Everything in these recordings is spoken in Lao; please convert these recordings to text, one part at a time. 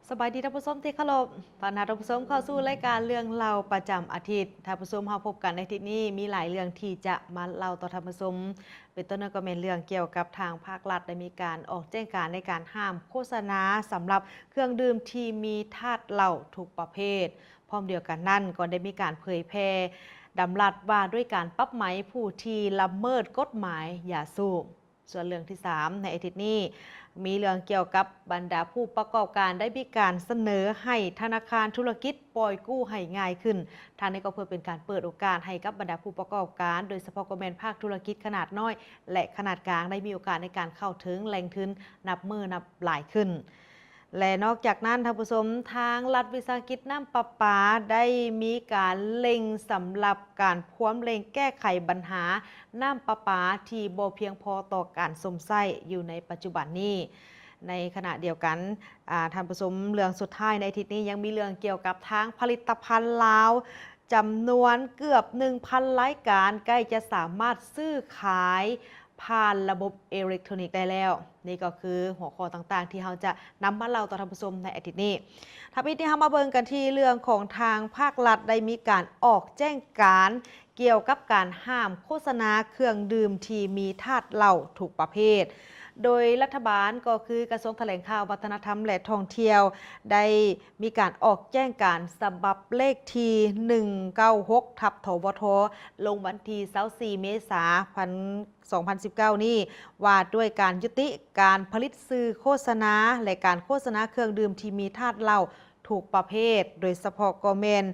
ສະບາຍດີທ່ານຜູ້ຊົມທີ່ເຄົາລົບ, ຕ້ອນຮັບທ່ານຜູ້ຊົມເຂົ້າສູ່ລາຍການເລື່ອງເລົ່າປະຈຳອາທິດ. ທ່ານຜູ້ຊົມ, ເຮົາພົບກັນໃນອາທິດນີ້ ມີຫຼາຍເລື່ອງທີ່ຈະມາເລົ່າຕໍ່ທ່ານຜູ້ຊົມ, ເປັນຕົ້ນນັ້ນກໍແມ່ນເລື່ອງກ່ຽວກັບທາງພາກລັດໄດ້ມີການອອກແຈ້ງການໃນການຫ້າມໂຄສະນາສຳລັບເຄື່ອງດື່ມທີ່ມີທາດເຫຼົ້າທຸກປະເພດ. ພ້ອມດຽວກັນນັ້ນກໍໄດ້ມີການເຜີຍແຜ່ດຳລັດວ່າດ້ວຍການປັບໃໝຜູ້ທີ່ລະເມີດກົດໝາຍຢາສູບ. ສ່ວນເລື່ອງທີສາມ ໃນອາທິດນີ້ ມີເລື່ອງກ່ຽວກັບບັນດາຜູ້ປະກອບການໄດ້ມີການສະເໜີໃຫ້ທະນາຄານທຸລະກິດປ່ອຍກູ້ໃຫ້ງ່າຍຂຶ້ນ. ທາງນີ້ກໍເພື່ອເປັນການເປີດໂອກາດໃຫ້ກັບບັນດາຜູ້ປະກອບການ, ໂດຍສະເພາະກໍແມ່ນພາກທຸລະກິດຂະໜາດນ້ອຍ ແລະ ຂະໜາດກາງ ໄດ້ມີໂອກາດໃນການເຂົ້າເຖິງແຫຼ່ງທຶນນັບມື້ນັບຫຼາຍຂຶ້ນ. ແລະ ນອກຈາກນັ້ນ ທ່ານຜູ້ຊົມ, ທາງລັດວິສາຫະກິດນ້ຳປະປາໄດ້ມີການເລັ່ງສຳລັບການພວມເລັ່ງແກ້ໄຂບັນຫານ້ຳປະປາທີ່ບໍ່ພຽງພໍຕໍ່ການຊົມໃຊ້ຢູ່ໃນປັດຈຸບັນນີ້. ໃນຂະນະດຽວກັນ, ອາ, ທ່ານຜູ້ຊົມ, ເລື່ອງສຸດທ້າຍໃນອາທິດນີ້ຍັງມີເລື່ອງກ່ຽວກັບທາງຜະລິດຕະພັນລາວ ຈຳນວນເກືອບໜຶ່ງພັນລາຍການ ໃກ້ຈະສາມາດຊື້ຂາຍຜ່ານລະບົບເອເລັກໂທຣນິກໄດ້ແລ້ວ. ນີ້ກໍຄືຫົວຂໍ້ຕ່າງໆທີ່ເຮົາຈະນຳມາເລົ່າຕໍ່ທ່ານຜູ້ຊົມໃນອາທິດນີ້. ທຳອິດນີ້ເຮົາມາເບິ່ງກັນທີ່ເລື່ອງຂອງທາງພາກລັດໄດ້ມີການອອກແຈ້ງການກ່ຽວກັບການຫ້າມໂຄສະນາເຄື່ອງດື່ມທີ່ມີທາດເຫຼົ້າທຸກປະເພດ. ໂດຍລັດຖະບານກໍຄືກະຊວງຖະແຫຼງຂ່າວ, ວັດທະນະທຳ ແລະ ທ່ອງທ່ຽວ ໄດ້ມີການອອກແຈ້ງການສະບັບເລກທີໜຶ່ງເກົ້າຫົກ ທັບ ທວທ ລົງວັນທີຊາວສີ່ ເມສາ ພັນ ສອງພັນສິບເກົ້ານີ້ ວ່າດ້ວຍການຍຸຕິການຜະລິດສື່ໂຄສະນາ ແລະ ການໂຄສະນາເຄື່ອງດື່ມທີ່ມີທາດເຫຼົ້າທຸກປະເພດ, ໂດຍສະເພາະກໍແມ່ນ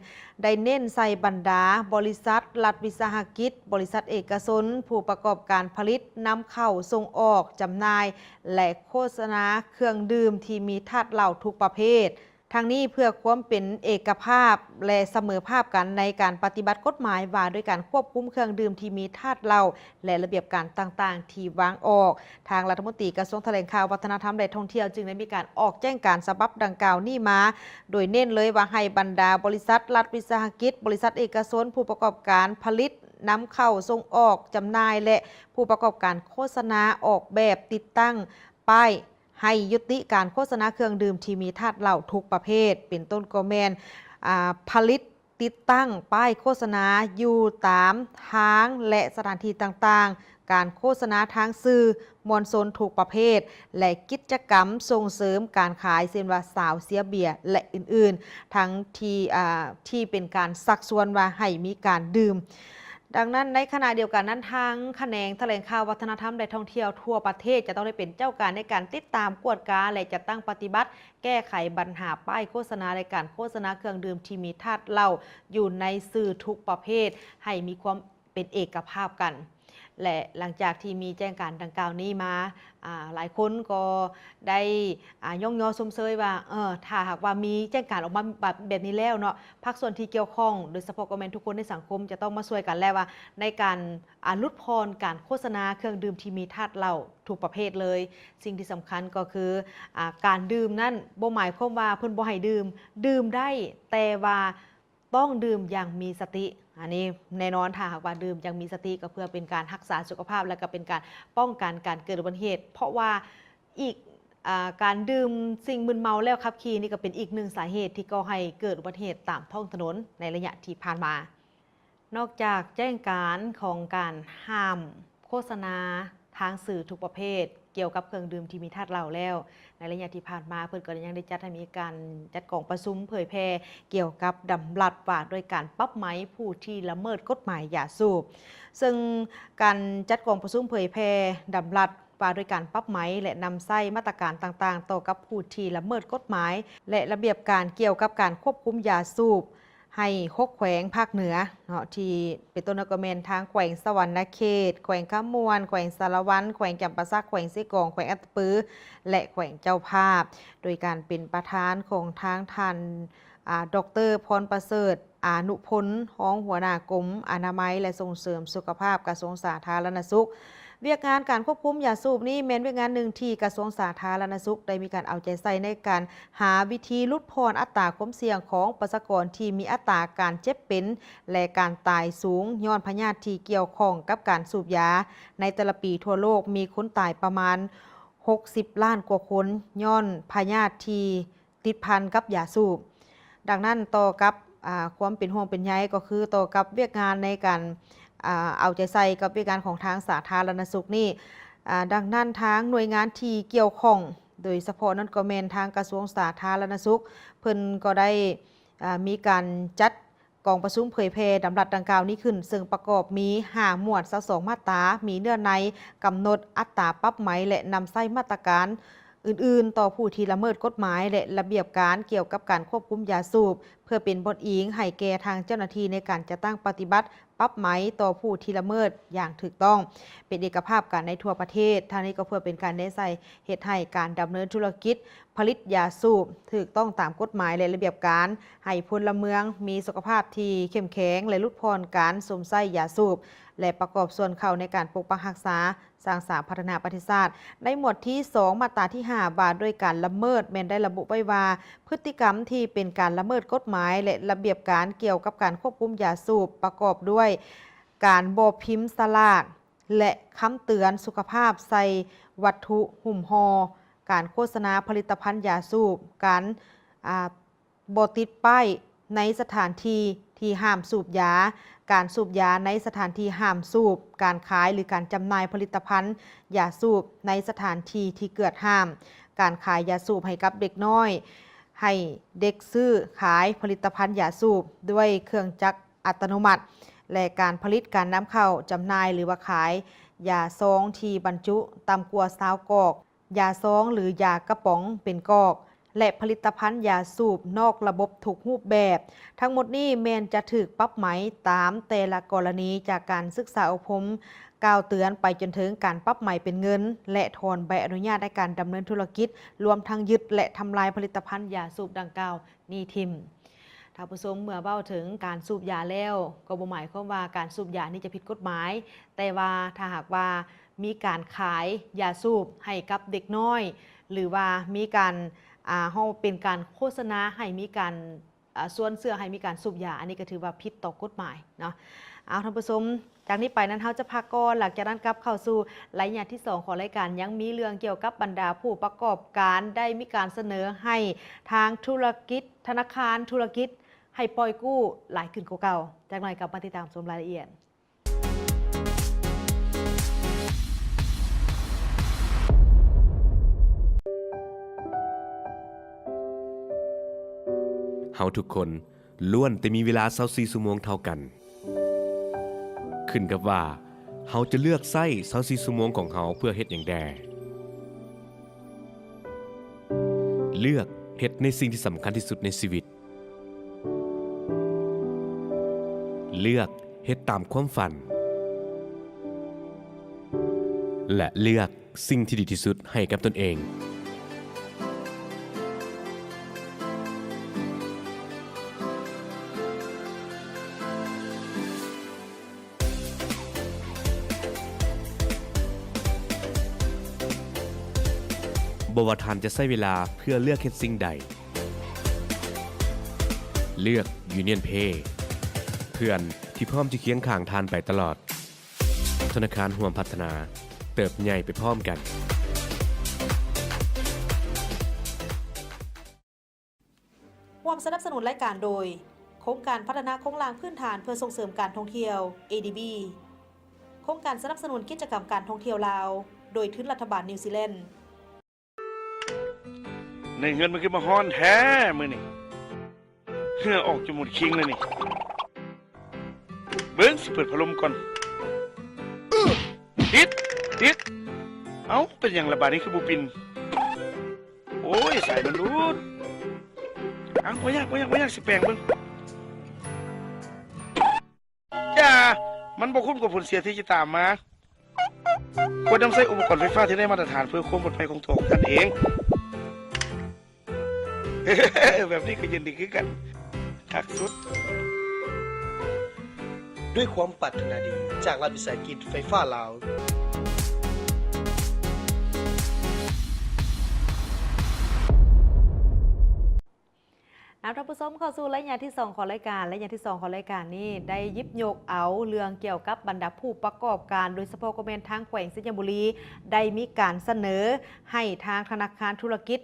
ໄດ້ເນັ້ນໃສ່ບັນດາບໍລິສັດລັດວິສາຫະກິດ, ບໍລິສັດເອກະຊົນ, ຜູ້ປະກອບການຜະລິດ, ນຳເຂົ້າ, ສົ່ງອອກ, ຈຳໜ່າຍ ແລະ ໂຄສະນາເຄື່ອງດື່ມທີ່ມີທາດເຫຼົ້າທຸກປະເພດ. ທັງນີ້ເພື່ອຄວາມເປັນເອກະພາບ ແລະ ສະເໝີພາບກັນໃນການປະຕິບັດກົດໝາຍວ່າດ້ວຍການຄວບຄຸມເຄື່ອງດື່ມທີ່ມີທາດເຫຼົ້າ ແລະ ລະບຽບການຕ່າງໆທີ່ວາງອອກ. ທາງລັດຖະມົນຕີກະຊວງຖະແຫຼງຂ່າວ, ວັດທະນະທຳ ແລະ ທ່ອງທ່ຽວ ຈຶ່ງໄດ້ມີການອອກແຈ້ງການສະບັບດັ່ງກ່າວນີ້ມາ, ໂດຍເນັ້ນເລີຍວ່າໃຫ້ບັນດາບໍລິສັດລັດວິສາຫະກິດ, ບໍລິສັດເອກະຊົນ, ຜູ້ປະກອບການຜະລິດ, ນຳເຂົ້າ, ສົ່ງອອກ, ຈຳໜ່າຍ ແລະ ຜູ້ປະກອບການໂຄສະນາ, ອອກແບບ, ຕິດຕັ້ງປ້າຍ ໃຫ້ຍຸຕິການໂຄສະນາເຄື່ອງດື່ມທີ່ມີທາດເຫຼົ້າທຸກປະເພດ, ເປັນຕົ້ນກໍແມ່ນ ອາ ຜະລິດ, ຕິດຕັ້ງປ້າຍໂຄສະນາຢູ່ຕາມທາງ ແລະ ສະຖານທີ່ຕ່າງໆ, ການໂຄສະນາທາງສື່ມວນຊົນທຸກປະເພດ ແລະ ກິດຈະກຳສົ່ງເສີມການຂາຍ ເຊັ່ນວ່າ ສາວເຊຍເບຍ ແລະ ອື່ນໆ, ທັງທີ່ ອາ ທີ່ເປັນການຊັກຊວນວ່າໃຫ້ມີການດື່ມ. ດັ່ງນັ້ນ, ໃນຂະນະດຽວກັນນັ້ນ, ທາງຂະແໜງຖະແຫຼງຂ່າວ, ວັດທະນະທຳ ແລະ ທ່ອງທ່ຽວທົ່ວປະເທດ ຈະຕ້ອງໄດ້ເປັນເຈົ້າການໃນການຕິດຕາມ, ກວດກາ ແລະ ຈັດຕັ້ງປະຕິບັດ, ແກ້ໄຂບັນຫາປ້າຍໂຄສະນາ ແລະ ການໂຄສະນາເຄື່ອງດື່ມທີ່ມີທາດເຫຼົ້າຢູ່ໃນສື່ທຸກປະເພດ ໃຫ້ມີຄວາມເປັນເອກະພາບກັນ. ແລະ ຫຼັງຈາກທີ່ມີແຈ້ງການດັ່ງກ່າວນີ້ມາ, ອາ, ຫຼາຍຄົນກໍໄດ້, ອາ, ຍ້ອງຍໍຊົມເຊີຍວ່າ, ເອີ, ຖ້າຫາກວ່າມີແຈ້ງການອອກມາແບບ, ແບບນີ້ແລ້ວເນາະ, ພາກສ່ວນທີ່ກ່ຽວຂ້ອງ, ໂດຍສະເພາະກໍແມ່ນທຸກຄົນໃນສັງຄົມ ຈະຕ້ອງມາຊ່ວຍກັນແລ້ວວ່າ ໃນການ, ອາ, ຫຼຸດຜ່ອນການໂຄສະນາເຄື່ອງດື່ມທີ່ມີທາດເຫຼົ້າທຸກປະເພດເລີຍ. ສິ່ງທີ່ສຳຄັນກໍຄື, ອາ, ການດື່ມນັ້ນບໍ່ໝາຍຄວາມວ່າເພິ່ນບໍ່ໃຫ້ດື່ມ, ດື່ມໄດ້, ແຕ່ວ່າ ຕ້ອງດື່ມຢ່າງມີສະຕິ. ອັນນີ້ແນ່ນອນ, ຖ້າຫາກວ່າດື່ມຢ່າງມີສະຕິ ກໍເພື່ອເປັນການຮັກສາສຸຂະພາບ ແລະ ກໍເປັນການປ້ອງກັນການເກີດອຸບັດຕິເຫດ, ເພາະວ່າອີກ, ອາ, ການດື່ມສິ່ງມຶນເມົາແລ້ວຂັບຂີ່ນີ້ ກໍເປັນອີກໜຶ່ງສາເຫດທີ່ກໍ່ໃຫ້ເກີດອຸບັດຕິເຫດຕາມທ້ອງຖະໜົນໃນໄລຍະທີ່ຜ່ານມາ. ນອກຈາກແຈ້ງການຂອງການຫ້າມໂຄສະນາທາງສື່ທຸກປະເພດ ກ່ຽວກັບເຄື່ອງດື່ມທີ່ມີທາດເຫຼົ້າແລ້ວ, ໃນໄລຍະທີ່ຜ່ານມາ ເພິ່ນກໍຍັງໄດ້ຈັດໃຫ້ມີການຈັດກອງປະຊຸມເຜີຍແຜ່ກ່ຽວກັບດຳລັດວ່າດ້ວຍການປັບໃໝຜູ້ທີ່ລະເມີດກົດໝາຍຢາສູບ. ເຊິ່ງການຈັດກອງປະຊຸມເຜີຍແຜ່ດຳລັດວ່າດ້ວຍການປັບໃໝ ແລະ ນຳໃຊ້ມາດຕະການຕ່າງໆຕໍ່ກັບຜູ້ທີ່ລະເມີດກົດໝາຍ ແລະ ລະບຽບການກ່ຽວກັບການຄວບຄຸມຢາສູບ ໃຫ້ຫົກແຂວງພາກເໜືອເນາະ ທີ່ເປັນຕົ້ນກໍແມ່ນທາງແຂວງສະຫວັນນະເຂດ, ແຂວງຄຳມ່ວນ, ແຂວງສາລະວັນ, ແຂວງຈຳປາສັກ, ແຂວງເຊກອງ, ແຂວງອັດຕະປື ແລະ ແຂວງເຈົ້າພາບ, ໂດຍການເປັນປະທານຂອງທາງທ່ານ ອາ ດອກເຕີ ພອນປະເສີດ ອານຸພົນ ຮອງຫົວໜ້າກົມອະນາໄມ ແລະ ສົ່ງເສີມສຸຂະພາບ ກະຊວງສາທາລະນະສຸກ. ວຽກງານການຄວບຄຸມຢາສູບນີ້ແມ່ນວຽກງານໜຶ່ງທີ່ກະຊວງສາທາລະນະສຸກໄດ້ມີການເອົາໃຈໃສ່ໃນການຫາວິທີຫຼຸດຜ່ອນອັດຕາຄວາມສ່ຽງຂອງປະຊາກອນທີ່ມີອັດຕາການເຈັບເປັນ ແລະ ການຕາຍສູງຍ້ອນພະຍາດທີ່ກ່ຽວຂ້ອງກັບການສູບຢາ. ໃນແຕ່ລະປີທົ່ວໂລກມີຄົນຕາຍປະມານຫົກສິບລ້ານກວ່າຄົນຍ້ອນພະຍາດທີ່ ຕິດພັນກັບຢາສູບ. ດັ່ງນັ້ນ, ຕໍ່ກັບ, ອາ, ຄວາມເປັນຫ່ວງເປັນໃຍ ກໍຄືຕໍ່ກັບວຽກງານໃນການ, ອາ, ເອົາໃຈໃສ່ກັບວຽກງານຂອງທາງສາທາລະນະສຸກນີ້, ອາ, ດັ່ງນັ້ນ, ທາງໜ່ວຍງານທີ່ກ່ຽວຂ້ອງ, ໂດຍສະເພາະນັ້ນກໍແມ່ນທາງກະຊວງສາທາລະນະສຸກ, ເພິ່ນກໍໄດ້, ອາ, ມີການຈັດ ກອງປະຊຸມເຜີຍແຜ່ດຳລັດດັ່ງກ່າວນີ້ຂຶ້ນ, ເຊິ່ງປະກອບມີຫ້າໝວດ ຊາວສອງມາດຕາ, ມີເນື້ອໃນກຳນົດອັດຕາປັບໃໝ ແລະ ນຳໃຊ້ມາດຕະການອື່ນໆ ຕໍ່ຜູ້ທີ່ລະເມີດກົດໝາຍ ແລະ ລະບຽບການກ່ຽວກັບການຄວບຄຸມຢາສູບ, ເພື່ອເປັນບ່ອນອີງໃຫ້ແກ່ທາງເຈົ້າໜ້າທີ່ໃນການຈັດຕັ້ງປະຕິບັດປັບໃໝຕໍ່ຜູ້ທີ່ລະເມີດຢ່າງຖືກຕ້ອງ, ເປັນເອກະພາບກັນໃນທົ່ວປະເທດ. ທາງນີ້ກໍເພື່ອເປັນການແນໃສ່ ເຮັດໃຫ້ການດຳເນີນທຸລະກິດຜະລິດຢາສູບຖືກຕ້ອງຕາມກົດໝາຍ ແລະ ລະບຽບການ, ໃຫ້ພົນລະເມືອງມີສຸຂະພາບທີ່ເຂັ້ມແຂງ ແລະ ຫຼຸດຜ່ອນການສຸມໃຊ້ຢາສູບ ແລະ ປະກອບສ່ວນເຂົ້າໃນການປົກປັກຮັກສາ, ສ້າງສາ, ພັດທະນາປະເທດຊາດ. ໃນໝວດທີສອງ ມາດຕາທີຫ້າ ວ່າດ້ວຍການລະເມີດ ແມ່ນໄດ້ລະບຸໄວ້ວ່າ ພຶດຕິກຳທີ່ເປັນການລະເມີດກົດໝາຍ ແລະ ລະບຽບການກ່ຽວກັບການຄວບຄຸມຢາສູບ ປະກອບດ້ວຍ ການບໍ່ພິມສະຫຼາກ ແລະ ຄຳເຕືອນສຸຂະພາບໃສ່ວັດຖຸຫຸ້ມຫໍ່, ການໂຄສະນາຜະລິດຕະພັນຢາສູບ, ການ, ອາ, ບໍ່ຕິດປ້າຍໃນສະຖານທີ່ທີ່ຫ້າມສູບຢາ, ການສູບຢາໃນສະຖານທີ່ຫ້າມສູບ, ການຂາຍ ຫຼື ການຈຳໜ່າຍຜະລິດຕະພັນຢາສູບໃນສະຖານທີ່ທີ່ເກືອດຫ້າມ, ການຂາຍຢາສູບໃຫ້ກັບເດັກນ້ອຍ, ໃຫ້ເດັກຊື້ຂາຍຜະລິດຕະພັນຢາສູບດ້ວຍເຄື່ອງຈັກ ອັດຕະໂນມັດ ແລະ ການຜະລິດ, ການນຳເຂົ້າ, ຈຳໜ່າຍ ຫຼືວ່າຂາຍຢາຊອງທີ່ບັນຈຸຕ່ຳກວ່າຊາວກອກ, ຢາຊອງ ຫຼື ຢາກະປ໋ອງເປັນກອກ ແລະ ຜະລິດຕະພັນຢາສູບນອກລະບົບທຸກຮູບແບບ. ທັງໝົດນີ້ແມ່ນຈະຖືກປັບໃໝຕາມແຕ່ລະກໍລະນີ ຈາກການສຶກສາອົບຮົມກ່າວເຕືອນໄປຈົນເຖິງການປັບໃໝເປັນເງິນ ແລະ ຖອນໃບອະນຸຍາດໃນການດຳເນີນທຸລະກິດ, ລວມທັງຍຶດ ແລະ ທຳລາຍຜະລິດຕະພັນຢາສູບດັ່ງກ່າວ ນີ້ຖິ້ມ. ທ່ານຜູ້ຊົມ, ເມື່ອເວົ້າເຖິງການສູບຢາແລ້ວ ກໍບໍ່ໝາຍຄວາມວ່າການສູບຢານີ້ຈະຜິດກົດໝາຍ, ແຕ່ວ່າຖ້າຫາກວ່າມີການຂາຍຢາສູບໃຫ້ກັບເດັກນ້ອຍ ຫຼືວ່າມີການ, ອາ, ເຮົາເປັນການໂຄສະນາໃຫ້ມີການ, ອາ, ຊວນເຊື່ອໃຫ້ມີການສູບຢາ, ອັນນີ້ກໍຖືວ່າຜິດຕໍ່ກົດໝາຍເນາະ. ເອົາ, ທ່ານຜູ້ຊົມ, ຈາກນີ້ໄປນັ້ນເຮົາຈະພັກກ່ອນ, ຫຼັງຈາກນັ້ນກັບເຂົ້າສູ່ໄລຍະທີສອງຂອງລາຍການ ຍັງມີເລື່ອງກ່ຽວກັບບັນດາຜູ້ປະກອບການໄດ້ມີການສະເໜີໃຫ້ທາງທຸລະກິດ, ທະນາຄານທຸລະກິດໃຫ້ປ່ອຍກູ້ຫຼາຍຂຶ້ນກວ່າເກົ່າ. ຈັກໜ້ອຍກັບມາຕິດຕາມຊົມລາຍລະອຽດ. ເຮົາທຸກຄົນ ລ້ວນແຕ່ມີເວລາຊາວສີ່ຊົ່ວໂມງເທົ່າກັນ. ຂຶ້ນກັບວ່າເຮົາຈະເລືອກໃຊ້ຊາວສີ່ຊົ່ວໂມງຂອງເຮົາເພື່ອເຮັດຫຍັງແດ່. ເລືອກເຮັດໃນສິ່ງທີ່ສຳຄັນທີ່ສຸດໃນຊີວິດ. ເລືອກເຮັດຕາມຄວາມຝັນ. ແລະ ເລືອກ ສິ່ງທີ່ດີທີ່ສຸດໃຫ້ກັບຕົນເອງ. ບໍ່ວ່າທ່ານຈະໃຊ້ເວລາເພື່ອເລືອກເຮັດສິ່ງໃດ, ເລືອກ Union Pay ເພື່ອນທີ່ພ້ອມຈະຄຽງຂ້າງທ່ານໄປຕະຫຼອດ. ທະນາຄານຮ່ວມພັດທະນາ, ເຕີບໃຫຍ່ໄປພ້ອມກັນ. ຮ່ວມສະໜັບສະໜູນລາຍການໂດຍ ໂຄງການພັດທະນາໂຄງລ່າງພື້ນຖານເພື່ອສົ່ງເສີມການທ່ອງທ່ຽວ ເອດີບີ, ໂຄງການສະໜັບສະໜູນກິດຈະກຳການທ່ອງທ່ຽວລາວ ໂດຍທຶນລັດຖະບານນິວຊີແລນ. ໃນເຮືອນມັນຄືມາຮ້ອນແທ້ມື້ນີ້. ເຫື່ອອອກຈົນໝົດຄີງແລ້ວນີ້. ເບິ່ງ ຊິເປີດພັດລົມກ່ອນ. ຕິດ ຕິດ. ເອົ້າ ເປັນຫຍັງລະບາດນີ້ຄືບໍ່ປິ່ນ? ໂອ້ຍ ສາຍມັນຫຼຸດ. ເອົ້າ ບໍ່ຍາກ ບໍ່ຍາກ ບໍ່ຍາກ ຊິແປງເບິ່ງ. ຢ່າ ມັນບໍ່ຄຸ້ມກັບຜົນເສຍທີ່ຈະຕາມມາ. ຄວນນຳໃຊ້ອຸປະກອນໄຟຟ້າທີ່ໄດ້ມາດຕະຖານເພື່ອຄວາມປອດໄພຂອງຕົວຂອງທ່ານເອງ. ແບບນີ້ກໍເຢັນດີຄືກັນ. ຄັກສຸດ. ດ້ວຍຄວາມປາດຖະໜາດີຈາກລັດວິສາຫະກິດໄຟຟ້າລາວ. ນຳທ່ານຜູ້ຊົມເຂົ້າສູ່ໄລຍະທີສອງຂອງລາຍການ. ໄລຍະທີສອງຂອງລາຍການນີ້ໄດ້ຫຍິບຍົກເອົາເລື່ອງກ່ຽວກັບບັນດາຜູ້ປະກອບການ, ໂດຍສະເພາະກໍແມ່ນທາງແຂວງໄຊຍະບູລີ ໄດ້ມີການສະເໜີໃຫ້ທາງທະນາຄານທຸລະກິດ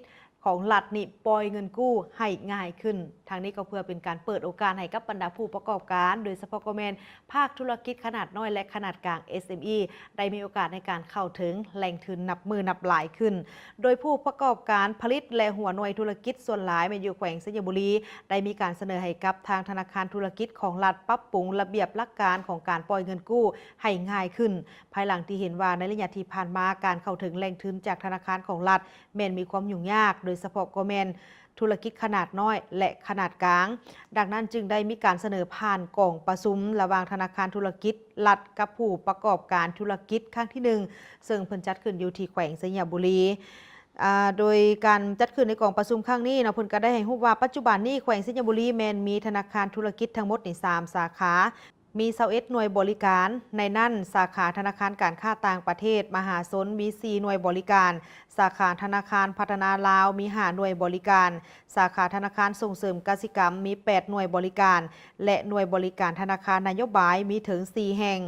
ຂອງລັດນີ້ປ່ອຍເງິນກູ້ໃຫ້ງ່າຍຂຶ້ນ. ທັງນີ້ກໍເພື່ອເປັນການເປີດໂອກາດໃຫ້ກັບບັນດາຜູ້ປະກອບການ, ໂດຍສະເພາະກໍແມ່ນພາກທຸລະກິດຂະໜາດນ້ອຍ ແລະ ຂະໜາດກາງ ເອສເອັມອີ ໄດ້ມີໂອກາດໃນການເຂົ້າເຖິງແຫຼ່ງທຶນນັບມື້ນັບຫຼາຍຂຶ້ນ. ໂດຍຜູ້ປະກອບການຜະລິດ ແລະ ຫົວໜ່ວຍທຸລະກິດສ່ວນຫຼາຍແມ່ນຢູ່ແຂວງໄຊຍະບູລີ ໄດ້ມີການສະເໜີໃຫ້ກັບທາງທະນາຄານທຸລະກິດຂອງລັດປັບປຸງລະບຽບຫຼັກການຂອງການປ່ອຍເງິນກູ້ໃຫ້ງ່າຍຂຶ້ນ, ພາຍຫຼັງທີ່ເຫັນວ່າໃນໄລຍະທີ່ຜ່ານມາ ການເຂົ້າເຖິງແຫຼ່ງທຶນຈາກທະນາຄານຂອງລັດ ແມ່ນມີຄວາມຫຍຸ້ງຍາກ, ໂດຍສະເພາະກໍແມ່ນທຸລະກິດຂະໜາດນ້ອຍ ແລະ ຂະໜາດກາງ. ດັ່ງນັ້ນຈຶ່ງໄດ້ມີການສະເໜີຜ່ານກອງປະຊຸມລະຫວ່າງທະນາຄານທຸລະກິດລັດກັບຜູ້ປະກອບການທຸລະກິດຄັ້ງທີໜຶ່ງ ເຊິ່ງເພິ່ນຈັດຂຶ້ນຢູ່ທີ່ແຂວງໄຊຍະບູລີ. ອາ ໂດຍການຈັດຂຶ້ນໃນກອງປະຊຸມຄັ້ງນີ້ເນາະ, ເພິ່ນກໍໄດ້ໃຫ້ຮູ້ວ່າ ປັດຈຸບັນນີ້ແຂວງໄຊຍະບູລີແມ່ນມີທະນາຄານທຸລະກິດທັງໝົດນີ້ສາມສາຂາ. ມີຊາວເອັດໜ່ວຍບໍລິການ, ໃນນັ້ນສາຂາທະນາຄານການຄ້າຕ່າງປະເທດມະຫາຊົນມີສີ່ໜ່ວຍບໍລິການ, ສາຂາທະນາຄານພັດທະນາລາວມີຫ້າໜ່ວຍບໍລິການ, ສາຂາທະນາຄານສົ່ງເສີມກະສິກຳມີແປດໜ່ວຍບໍລິການ ແລະ ໜ່ວຍບໍລິການທະນາຄານນະໂຍບາຍມີເຖິງສີ່ແຫ່ງ.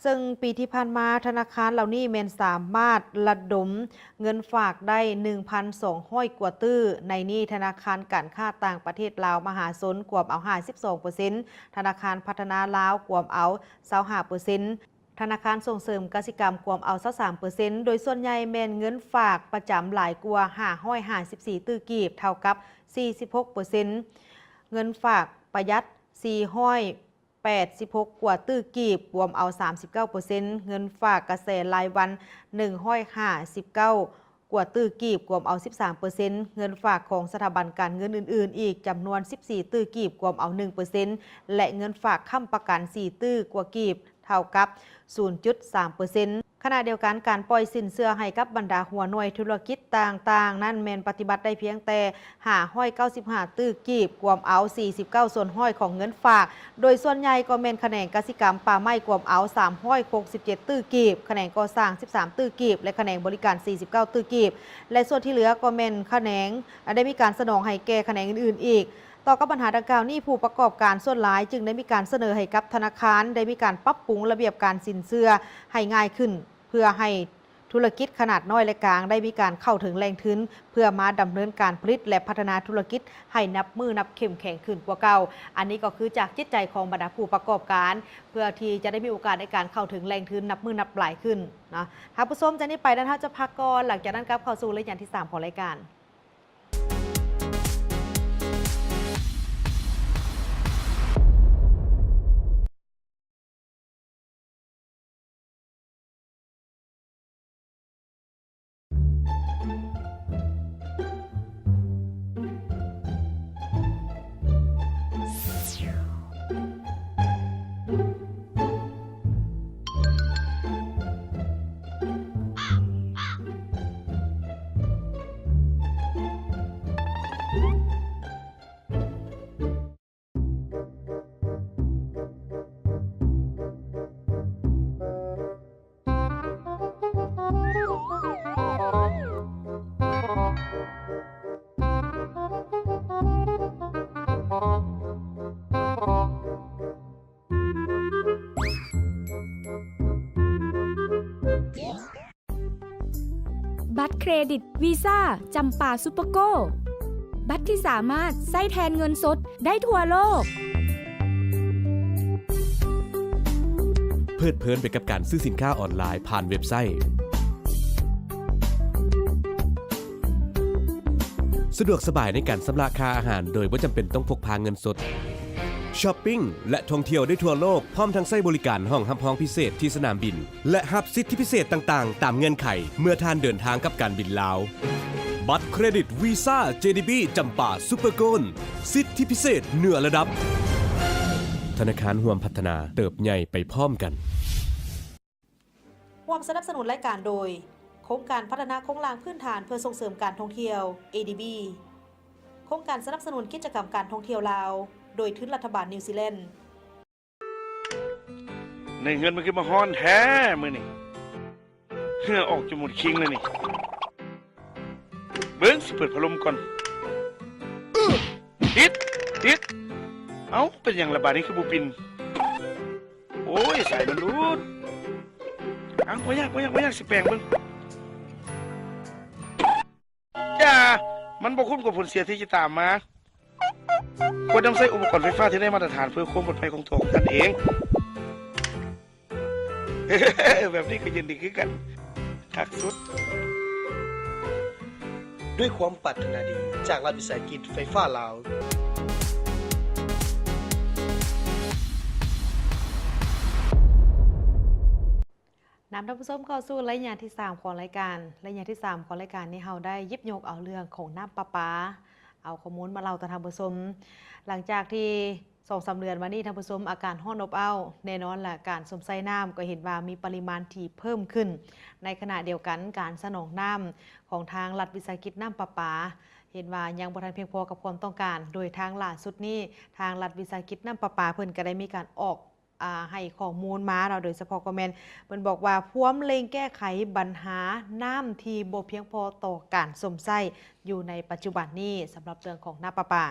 ເຊິ່ງປີທີ່ຜ່ານມາ ທະນາຄານເຫຼົ່ານີ້ແມ່ນສາມາດລະດົມ ເງິນຝາກໄດ້ໜຶ່ງພັນສອງຮ້ອຍກວ່າຕື້, ໃນນີ້ທະນາຄານການຄ້າຕ່າງປະເທດລາວມະຫາຊົນກວມເອົາຫ້າສິບສອງເປີເຊັນ, ທະນາຄານພັດທະນາລາວກວມເອົາຊາວຫ້າເປີເຊັນ, ທະນາຄານສົ່ງເສີມກະສິກຳກວມເອົາຊາວສາມເປີເຊັນ, ໂດຍສ່ວນໃຫຍ່ແມ່ນເງິນຝາກປະຈຳຫຼາຍກວ່າຫ້າຮ້ອຍຫ້າສິບສີ່ຕື້ກີບ ເທົ່າກັບສີ່ສິບຫົກເປີເຊັນ, ເງິນຝາກປະຢັດສີ່ຮ້ອຍ ແປດສິບຫົກກວ່າຕື້ກີບ ກວມເອົາສາມສິບເກົ້າເປີເຊັນ, ເງິນຝາກກະແສລາຍວັນໜຶ່ງຮ້ອຍຫ້າສິບເກົ້າກວ່າຕື້ກີບ ກວມເອົາສິບສາມເປີເຊັນ, ເງິນຝາກຂອງສະຖາບັນການເງິນອື່ນໆອີກຈຳນວນສິບສີ່ຕື້ກີບ ກວມເອົາໜຶ່ງເປີເຊັນ ແລະ ເງິນຝາກຄ້ຳປະກັນສີ່ຕື້ກວ່າກີບ ເທົ່າກັບສູນຈຸດສາມເປີເຊັນ. ຂະນະດຽວກັນ, ການປ່ອຍສິນເຊື່ອໃຫ້ກັບບັນດາຫົວໜ່ວຍທຸລະກິດຕ່າງໆນັ້ນ ແມ່ນປະຕິບັດໄດ້ພຽງແຕ່ຫ້າຮ້ອຍເກົ້າສິບຫ້າຕື້ກີບ ກວມເອົາສີ່ສິບເກົ້າສ່ວນຮ້ອຍຂອງເງິນຝາກ, ໂດຍສ່ວນໃຫຍ່ກໍແມ່ນຂະແໜງກະສິກຳປ່າໄມ້ ກວມເອົາສາມຮ້ອຍຫົກສິບເຈັດຕື້ກີບ, ຂະແໜງກໍ່ສ້າງສິບສາມຕື້ກີບ ແລະ ຂະແໜງບໍລິການສີ່ສິບເກົ້າຕື້ກີບ ແລະ ສ່ວນທີ່ເຫຼືອກໍແມ່ນຂະແໜງ ໄດ້ມີການສະໜອງໃຫ້ແກ່ຂະແໜງອື່ນໆອີກ. ຕໍ່ກັບບັນຫາດັ່ງກ່າວນີ້, ຜູ້ປະກອບການສ່ວນຫຼາຍຈຶ່ງໄດ້ມີການສະເໜີໃຫ້ກັບທະນາຄານໄດ້ມີການປັບປຸງລະບຽບການສິນເຊື່ອໃຫ້ງ່າຍຂຶ້ນ, ເພື່ອໃຫ້ທຸລະກິດຂະໜາດນ້ອຍ ແລະ ກາງໄດ້ມີການເຂົ້າເຖິງແຫຼ່ງທຶນ ເພື່ອມາດຳເນີນການຜະລິດ ແລະ ພັດທະນາທຸລະກິດໃຫ້ນັບມື້ນັບເຂັ້ມແຂງຂຶ້ນກວ່າເກົ່າ. ອັນນີ້ກໍຄືຈາກຈິດໃຈຂອງບັນດາຜູ້ປະກອບການ ເພື່ອທີ່ຈະໄດ້ມີໂອກາດໃນການເຂົ້າເຖິງແຫຼ່ງທຶນນັບມື້ນັບຫຼາຍຂຶ້ນເນາະ. ທ່ານຜູ້ຊົມ, ຈາກນີ້ໄປນັ້ນເຮົາຈະພັກກ່ອນ, ຫຼັງຈາກນັ້ນກັບເຂົ້າສູ່ໄລຍະທີສາມຂອງລາຍການ. ບັດເຄຣດິດວີຊາຈຳປາຊຸບເປີໂກ ບັດທີ່ສາມາດໃຊ້ແທນເງິນສົດໄດ້ທົ່ວໂລກ. ເພີດເພີນໄປກັບການຊື້ສິນຄ້າອອນລາຍຜ່ານເວັບໄຊ. ສະດວກສະບາຍໃນການຊຳລະຄ່າອາຫານໂດຍບໍ່ຈຳເປັນຕ້ອງພົກພາເງິນສົດ. ຊັອບປິງ ແລະ ທ່ອງທ່ຽວໄດ້ທົ່ວໂລກ, ພ້ອມທັງໃຊ້ບໍລິການຫ້ອງຮັບຮອງພິເສດທີ່ສະໜາມບິນ ແລະ ຮັບສິດທິພິເສດຕ່າງໆຕາມເງື່ອນໄຂເມື່ອທ່ານເດີນທາງກັບການບິນລາວ. ບັດເຄຣດິດວີຊາ ເຈດີບີ ຈຳປາ ຊຸບເປີໂກນ ສິດທິພິເສດເໜືອລະດັບ. ທະນາຄານຮ່ວມພັດທະນາ, ເຕີບໃຫຍ່ໄປພ້ອມກັນ. ຮ່ວມສະໜັບສະໜູນລາຍການໂດຍ ໂຄງການພັດທະນາໂຄງລ່າງພື້ນຖານເພື່ອສົ່ງເສີມການທ່ອງທ່ຽວ ເອດີບີ, ໂຄງການສະໜັບສະໜູນກິດຈະກຳການທ່ອງທ່ຽວລາວ ໂດຍທຶນລັດຖະບານນິວຊີແລນ. ໃນເຮືອນມັນຄືມາຮ້ອນແທ້ມື້ນີ້. ເຫື່ອອອກຈົນໝົດຄີງແລ້ວນີ້. ເບິ່ງ ຊິເປີດພັດລົມກ່ອນ. ຕິດ ຕິດ. ເອົ້າ ເປັນຫຍັງລະບາດນີ້ຄືບໍ່ປິ່ນ? ໂອ້ຍ ສາຍມັນຫຼຸດ. ເອົ້າ ບໍ່ຍາກ ບໍ່ຍາກ ບໍ່ຍາກ ຊິແປງເບິ່ງ. ຢ່າ ມັນບໍ່ຄຸ້ມກັບຜົນເສຍທີ່ຈະຕາມມາ. ຄວນນຳໃຊ້ອຸປະກອນໄຟຟ້າທີ່ໄດ້ມາດຕະຖານເພື່ອຄວາມປອດໄພຂອງຕົວຂອງທ່ານເອງ. ແບບນີ້ກໍເຢັນດີຄືກັນ. ຄັກສຸດ. ດ້ວຍຄວາມປາດຖະໜາດີຈາກລັດວິສາຫະກິດໄຟຟ້າລາວ. ນຳທ່ານຜູ້ຊົມເຂົ້າສູ່ໄລຍະທີສາມຂອງລາຍການ. ໄລຍະທີສາມຂອງລາຍການນີ້ ເຮົາໄດ້ຫຍິບຍົກເອົາເລື່ອງຂອງນ້ຳປະປາ ເອົາຂໍ້ມູນມາເລົ່າຕໍ່ທ່ານຜູ້ຊົມ. ຫຼັງຈາກທີ່ສອງສາມເດືອນມານີ້ ທ່ານຜູ້ຊົມ ອາກາດຮ້ອນອົບອ້າວ, ແນ່ນອນລະ ການຊົມໃຊ້ນ້ຳກໍເຫັນວ່າມີປະລິມານທີ່ເພີ່ມຂຶ້ນ. ໃນຂະນະດຽວກັນ ການສະໜອງນ້ຳຂອງທາງລັດວິສາຫະກິດນ້ຳປະປາ ເຫັນວ່າຍັງບໍ່ທັນພຽງພໍກັບຄວາມຕ້ອງການ, ໂດຍທາງລ່າສຸດນີ້ ທາງລັດວິສາຫະກິດນ້ຳປະປາເພິ່ນກໍໄດ້ມີການອອກ ອາ ໃຫ້ຂໍ້ມູນມາເນາະ, ໂດຍສະເພາະກໍແມ່ນເພິ່ນບອກວ່າ ພວມເລັ່ງແກ້ໄຂບັນຫານ້ຳທີ່ບໍ່ພຽງພໍຕໍ່ການຊົມໃຊ້ຢູ່ໃນປັດຈຸບັນນີ້ ສຳລັບເລື່ອງຂອງນ້ຳປະປາ.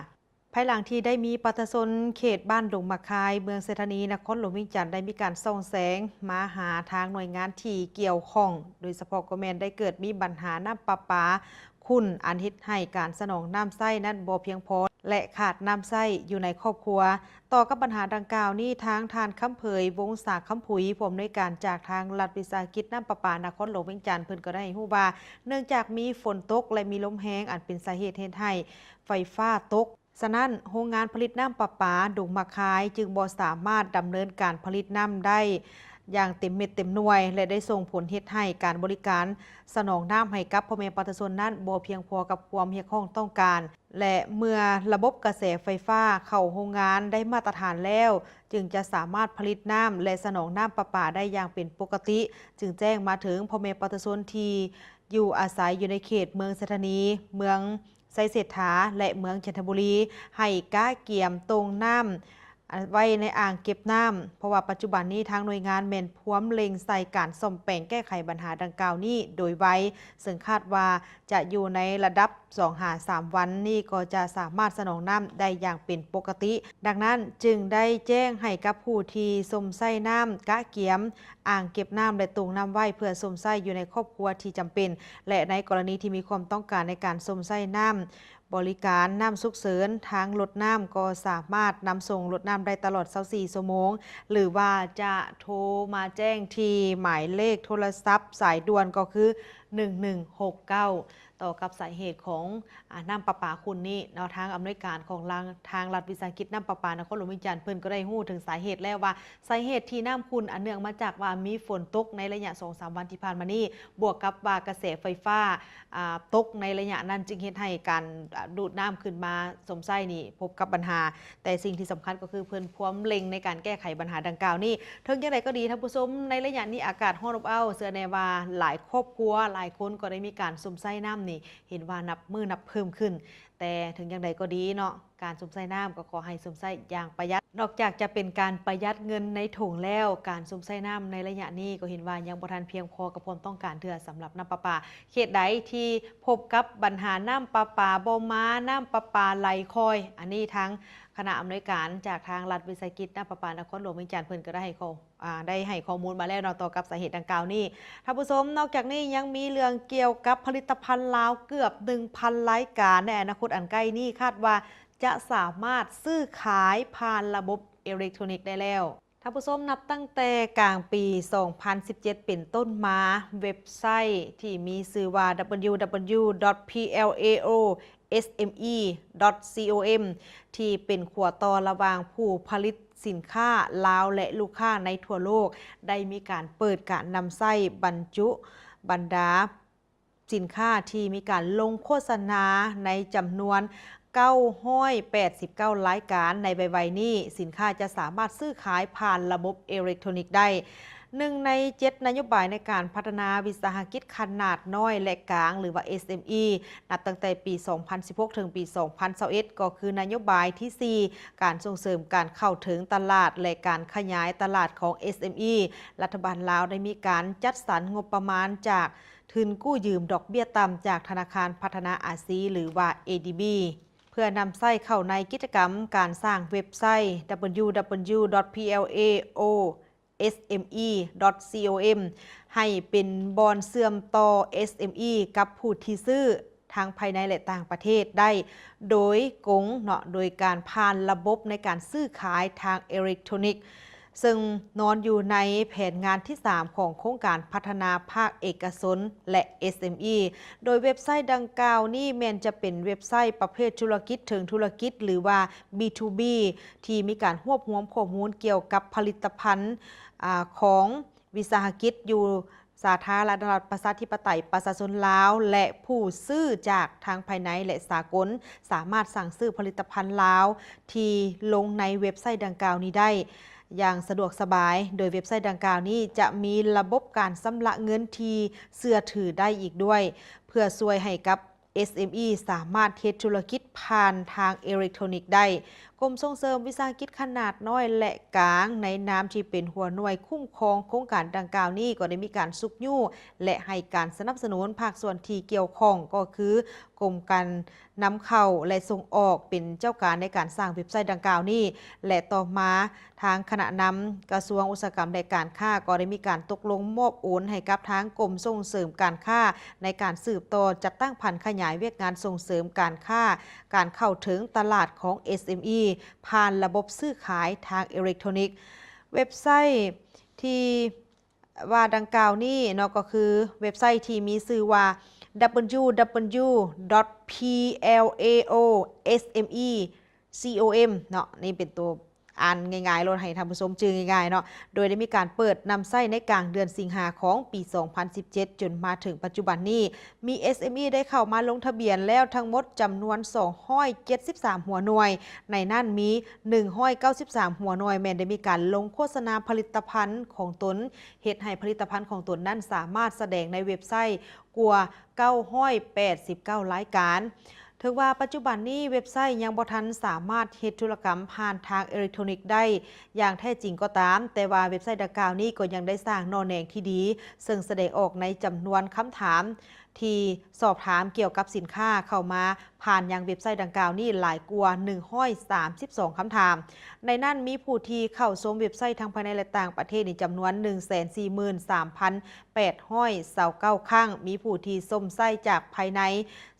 ພາຍຫຼັງທີ່ໄດ້ມີປະຊາຊົນເຂດບ້ານດົງໝາກຄາຍ ເມືອງໄຊທານີ ນະຄອນຫຼວງວຽງຈັນ ໄດ້ມີການສ່ອງແສງມາຫາທາງໜ່ວຍງານທີ່ກ່ຽວຂ້ອງ, ໂດຍສະເພາະກໍແມ່ນໄດ້ເກີດມີບັນຫານ້ຳປະປາຂຸ້ນ ອັນເຮັດໃຫ້ການສະໜອງນ້ຳໃຊ້ນັ້ນບໍ່ພຽງພໍ ແລະ ຂາດນ້ຳໃຊ້ຢູ່ໃນຄອບຄົວ. ຕໍ່ກັບບັນຫາດັ່ງກ່າວນີ້ ທາງທ່ານ ຄຳເຜີຍ ວົງສາຄຳຜຸຍ ຜູ້ອຳນວຍການຈາກທາງລັດວິສາຫະກິດນ້ຳປະປານະຄອນຫຼວງວຽງຈັນ ເພິ່ນກໍໄດ້ໃຫ້ຮູ້ວ່າ ເນື່ອງຈາກມີຝົນຕົກ ແລະ ມີລົມແຮງ ອັນເປັນສາເຫດເຮັດໃຫ້ໄຟຟ້າຕົກ, ສະນັ້ນ ໂຮງງານຜະລິດນ້ຳປະປາດົງໝາກຄາຍ ຈຶ່ງບໍ່ສາມາດດຳເນີນການຜະລິດນ້ຳໄດ້ຢ່າງເຕັມເມັດເຕັມໜ່ວຍ ແລະ ໄດ້ສົ່ງຜົນເຮັດໃຫ້ການບໍລິການສະໜອງນ້ຳໃຫ້ກັບພໍ່ແມ່ປະຊາຊົນນັ້ນ ບໍ່ພຽງພໍກັບຄວາມຮຽກຮ້ອງຕ້ອງການ. ແລະ ເມື່ອລະບົບກະແສໄຟຟ້າເຂົ້າໂຮງງານໄດ້ມາດຕະຖານແລ້ວ, ຈຶ່ງຈະສາມາດຜະລິດນ້ຳ ແລະ ສະໜອງນ້ຳປະປາໄດ້ຢ່າງເປັນປົກກະຕິ, ຈຶ່ງແຈ້ງມາເຖິງພໍ່ແມ່ປະຊາຊົນທີ່ຢູ່ອາໄສຢູ່ໃນເຂດເມືອງໄຊທານີ, ເມືອງໄຊເສດຖາ ແລະ ເມືອງຈັນທະບູລີ ໃຫ້ກະກຽມຕົງນ້ຳ ໄວ້ໃນອ່າງເກັບນ້ຳ, ເພາະວ່າປັດຈຸບັນນີ້ທາງໜ່ວຍງານແມ່ນພວມເລັ່ງໃສ່ການສ້ອມແປງແກ້ໄຂບັນຫາດັ່ງກ່າວນີ້ໂດຍໄວ, ເຊິ່ງຄາດວ່າຈະຢູ່ໃນລະດັບສອງຫາສາມວັນນີ້ ກໍຈະສາມາດສະໜອງນ້ຳໄດ້ຢ່າງເປັນປົກກະຕິ. ດັ່ງນັ້ນ ຈຶ່ງໄດ້ແຈ້ງໃຫ້ກັບຜູ້ທີ່ຊົມໃຊ້ນ້ຳ ກະກຽມອ່າງເກັບນ້ຳ ແລະ ຕົງນ້ຳໄວ້ເພື່ອຊົມໃຊ້ຢູ່ໃນຄອບຄົວທີ່ຈຳເປັນ ແລະ ໃນກໍລະນີທີ່ມີຄວາມຕ້ອງການໃນການຊົມໃຊ້ນ້ຳ ບໍລິການນ້ຳສຸກເສີນ, ທາງລົດນ້ຳກໍສາມາດນຳສົ່ງລົດນ້ຳໄດ້ຕະຫຼອດຊາວສີ່ຊົ່ວໂມງ ຫຼືວ່າຈະໂທມາແຈ້ງທີ່ໝາຍເລກໂທລະສັບສາຍດ່ວນກໍຄື ໜຶ່ງໜຶ່ງຫົກເກົ້າ. ຕໍ່ກັບສາເຫດຂອງ ອາ ນ້ຳປະປາຂຸ້ນນີ້ເນາະ, ທາງອຳນວຍການຂອງລາງ ທາງລັດວິສາຫະກິດນ້ຳປະປານະຄອນຫຼວງວຽງຈັນ ເພິ່ນກໍໄດ້ຮູ້ເຖິງສາເຫດແລ້ວວ່າ ສາເຫດທີ່ນ້ຳຂຸ້ນ ອັນເນື່ອງມາຈາກວ່າມີຝົນຕົກໃນໄລຍະສອງສາມວັນທີ່ຜ່ານມານີ້ ບວກກັບວ່າກະແສໄຟຟ້າ ອາ ຕົກໃນໄລຍະນັ້ນ ຈຶ່ງເຮັດໃຫ້ການ ອາ ດູດນ້ຳຂຶ້ນມາຊົມໃຊ້ນີ້ພົບກັບບັນຫາ. ແຕ່ສິ່ງທີ່ສຳຄັນກໍຄືເພິ່ນພວມເລັ່ງໃນການແກ້ໄຂບັນຫາດັ່ງກ່າວນີ້. ເຖິງຢ່າງໃດກໍດີທ່ານຜູ້ຊົມ, ໃນໄລຍະນີ້ອາກາດຮ້ອນອົບອ້າວ, ເຊື່ອແນ່ວ່າຫຼາຍຄອບຄົວ ຫຼາຍຄົນກໍໄດ້ມີການຊົມໃຊ້ນ້ຳນີ້ ເຫັນວ່ານັບມື້ນັບເພີ່ມຂຶ້ນ. ແຕ່ເຖິງຢ່າງໃດກໍດີເນາະ, ການຊົມໃຊ້ນ້ຳກໍຂໍໃຫ້ຊົມໃຊ້ຢ່າງປະຢັດ. ນອກຈາກຈະເປັນການປະຢັດເງິນໃນຖົງແລ້ວ, ການຊົມໃຊ້ນ້ຳໃນໄລຍະນີ້ກໍເຫັນວ່າຍັງບໍ່ທັນພຽງພໍກັບຄວາມຕ້ອງການເທື່ອສຳລັບນ້ຳປະປາ. ເຂດໃດທີ່ພົບກັບບັນຫານ້ຳປະປາບໍ່ມາ, ນ້ຳປະປາໄຫຼຄ່ອຍ, ອັນນີ້ທາງຄະນະອຳນວຍການຈາກທາງລັດວິສາຫະກິດນ້ຳປະປານະຄອນຫຼວງວຽງຈັນ ເພິ່ນກໍໄດ້ໃຫ້ຂໍ້ ອາ ໄດ້ໃຫ້ຂໍ້ມູນມາແລ້ວເນາະ ຕໍ່ກັບສາເຫດດັ່ງກ່າວນີ້. ທ່ານຜູ້ຊົມ, ນອກຈາກນີ້ຍັງມີເລື່ອງກ່ຽວກັບຜະລິດຕະພັນລາວເກືອບໜຶ່ງພັນລາຍການ ໃນອະນາຄົດອັນໃກ້ນີ້ ຄາດວ່າຈະສາມາດຊື້ຂາຍຜ່ານລະບົບເອເລັກໂທຣນິກໄດ້ແລ້ວ. ທ່ານຜູ້ຊົມ, ນັບຕັ້ງແຕ່ກາງປີສອງພັນສິບເຈັດເປັນຕົ້ນມາ, ເວັບໄຊທີ່ມີຊື່ວ່າ www.plao.sme.com ທີ່ເປັນຂົວຕໍ່ລະຫວ່າງຜູ້ຜະລິດສິນຄ້າລາວ ແລະ ລູກຄ້າໃນທົ່ວໂລກ ໄດ້ມີການເປີດການນຳໃຊ້ບັນຈຸບັນດາສິນຄ້າທີ່ມີການລົງໂຄສະນາໃນຈຳນວນເກົ້າຮ້ອຍແປດສິບເກົ້າລາຍການ. ໃນໄວໆນີ້ ສິນຄ້າຈະສາມາດຊື້ຂາຍຜ່ານລະບົບເອເລັກໂທຣນິກໄດ້. ໜຶ່ງໃນເຈັດນະໂຍບາຍໃນການພັດທະນາວິສາຫະກິດຂະໜາດນ້ອຍ ແລະ ກາງ ຫຼືວ່າ ເອສເອັມອີ ນັບຕັ້ງແຕ່ປີສອງພັນສິບຫົກ ເຖິງປີສອງພັນຊາວເອັດ ກໍຄືນະໂຍບາຍທີສີ່ ການສົ່ງເສີມການເຂົ້າເຖິງຕະຫຼາດ ແລະ ການຂະຫຍາຍຕະຫຼາດຂອງ ເອສເອັມອີ. ລັດຖະບານລາວໄດ້ມີການຈັດສັນງົບປະມານຈາກທຶນກູ້ຢືມດອກເບ້ຍຕ່ຳຈາກທະນາຄານພັດທະນາອາຊີ ຫຼືວ່າ ເອດີບີ ເພື່ອນຳໃຊ້ເຂົ້າໃນກິດຈະກຳການສ້າງເວັບໄຊ www.plao.sme.com ໃຫ້ເປັນບ່ອນເຊື່ອມຕໍ່ ເອສເອັມອີ ກັບຜູ້ທີ່ຊື້ ທັງພາຍໃນ ແລະ ຕ່າງປະເທດໄດ້ໂດຍກົງເນາະ ໂດຍການຜ່ານລະບົບໃນການຊື້ຂາຍທາງເອເລັກໂທຣນິກ ເຊິ່ງນອນຢູ່ໃນແຜນງານທີສາມຂອງໂຄງການພັດທະນາພາກເອກະຊົນ ແລະ ເອສເອັມອີ ໂດຍເວັບໄຊດັ່ງກ່າວນີ້ແມ່ນຈະເປັນເວັບໄຊປະເພດທຸລະກິດເຖິງທຸລະກິດ ຫຼືວ່າ ບີທູບີ ທີ່ມີການຮວບຮວມຂໍ້ມູນກ່ຽວກັບຜະລິດຕະພັນ ອາ ຂອງວິສາຫະກິດຢູ່ສາທາລະນະລັດປະຊາທິປະໄຕປະຊາຊົນລາວ ແລະ ຜູ້ຊື້ຈາກທັງພາຍໃນ ແລະ ສາກົນ ສາມາດສັ່ງຊື້ຜະລິດຕະພັນລາວທີ່ລົງໃນເວັບໄຊດັ່ງກ່າວນີ້ໄດ້ຢ່າງສະດວກສະບາຍ, ໂດຍເວັບໄຊດັ່ງກ່າວນີ້ຈະມີລະບົບການຊຳລະເງິນທີ່ເຊື່ອຖືໄດ້ອີກດ້ວຍ ເພື່ອຊ່ວຍໃຫ້ກັບ ເອສເອັມອີ ສາມາດເຮັດທຸລະກິດຜ່ານທາງເອເລັກໂທຣນິກໄດ້. ກົມສົ່ງເສີມວິສາຫະກິດຂະໜາດນ້ອຍ ແລະ ກາງ ໃນນາມທີ່ເປັນຫົວໜ່ວຍຄຸ້ມຄອງໂຄງການດັ່ງກ່າວນີ້ ກໍໄດ້ມີການຊຸກຍູ້ ແລະ ໃຫ້ການສະໜັບສະໜູນພາກສ່ວນທີ່ກ່ຽວຂ້ອງ ກໍຄືກົມການນຳເຂົ້າ ແລະ ສົ່ງອອກ ເປັນເຈົ້າການໃນການສ້າງເວັບໄຊດັ່ງກ່າວນີ້ ແລະ ຕໍ່ມາ ທາງຄະນະນຳກະຊວງອຸດສາຫະກຳ ແລະ ການຄ້າ ກໍໄດ້ມີການຕົກລົງມອບໂອນໃຫ້ກັບທາງກົມສົ່ງເສີມການຄ້າ ໃນການສືບຕໍ່ຈັດຕັ້ງຜັນຂະຫຍາຍວຽກງານສົ່ງເສີມການຄ້າ, ການເຂົ້າເຖິງຕະຫຼາດຂອງ ເອສເອັມອີ ຜ່ານລະບົບຊື້ຂາຍທາງເອເລັກໂທຣນິກ. ເວັບໄຊທີ່ ວ່າດັ່ງກ່າວນີ້ເນາະ ກໍຄືເວັບໄຊທີ່ມີຊື່ວ່າ www.plaosmecom ເນາະ, ນີ້ເປັນຕົວອ່ານງ່າຍໆໂລດ ໃຫ້ທ່ານຜູ້ຊົມຈື່ງ່າຍໆເນາະ, ໂດຍໄດ້ມີການເປີດນຳໃຊ້ໃນກາງເດືອນສິງຫາຂອງປີສອງພັນສິບເຈັດ ຈົນມາເຖິງປັດຈຸບັນນີ້ ມີ ເອສເອັມອີ ໄດ້ເຂົ້າມາລົງທະບຽນແລ້ວທັງໝົດຈຳນວນສອງຮ້ອຍເຈັດສິບສາມຫົວໜ່ວຍ, ໃນນັ້ນມີໜຶ່ງຮ້ອຍເກົ້າສິບສາມຫົວໜ່ວຍແມ່ນໄດ້ມີການລົງໂຄສະນາຜະລິດຕະພັນຂອງຕົນ, ເຮັດໃຫ້ຜະລິດຕະພັນຂອງຕົນນັ້ນສາມາດສະແດງໃນເວັບໄຊກວ່າເກົ້າຮ້ອຍແປດສິບເກົ້າລາຍການ. ເຖິງວ່າປັດຈຸບັນນີ້ເວັບໄຊຍັງບໍ່ທັນສາມາດເຮັດທຸລະກຳຜ່ານທາງເອເລັກໂທຣນິກໄດ້ຢ່າງແທ້ຈິງກໍຕາມ, ແຕ່ວ່າເວັບໄຊດັ່ງກ່າວນີ້ກໍຍັງໄດ້ສ້າງໜໍ່ແໜງທີ່ດີ, ເຊິ່ງສະແດງອອກໃນຈຳນວນຄຳຖາມ ທີ່ສອບຖາມກ່ຽວກັບສິນຄ້າເຂົ້າມາຜ່ານຍັງເວັບໄຊດັ່ງກ່າວນີ້ຫຼາຍກວ່າໜຶ່ງຮ້ອຍສາມສິບສອງຄຳຖາມ. ໃນນັ້ນມີຜູ້ທີ່ເຂົ້າຊົມເວັບໄຊທັງພາຍໃນ ແລະ ຕ່າງປະເທດນີ້ຈຳນວນໜຶ່ງແສນສີ່ໝື່ນສາມພັນແປດຮ້ອຍຊາວເກົ້າຄັ້ງ, ມີຜູ້ທີ່ຊົມໃຊ້ຈາກພາຍໃນ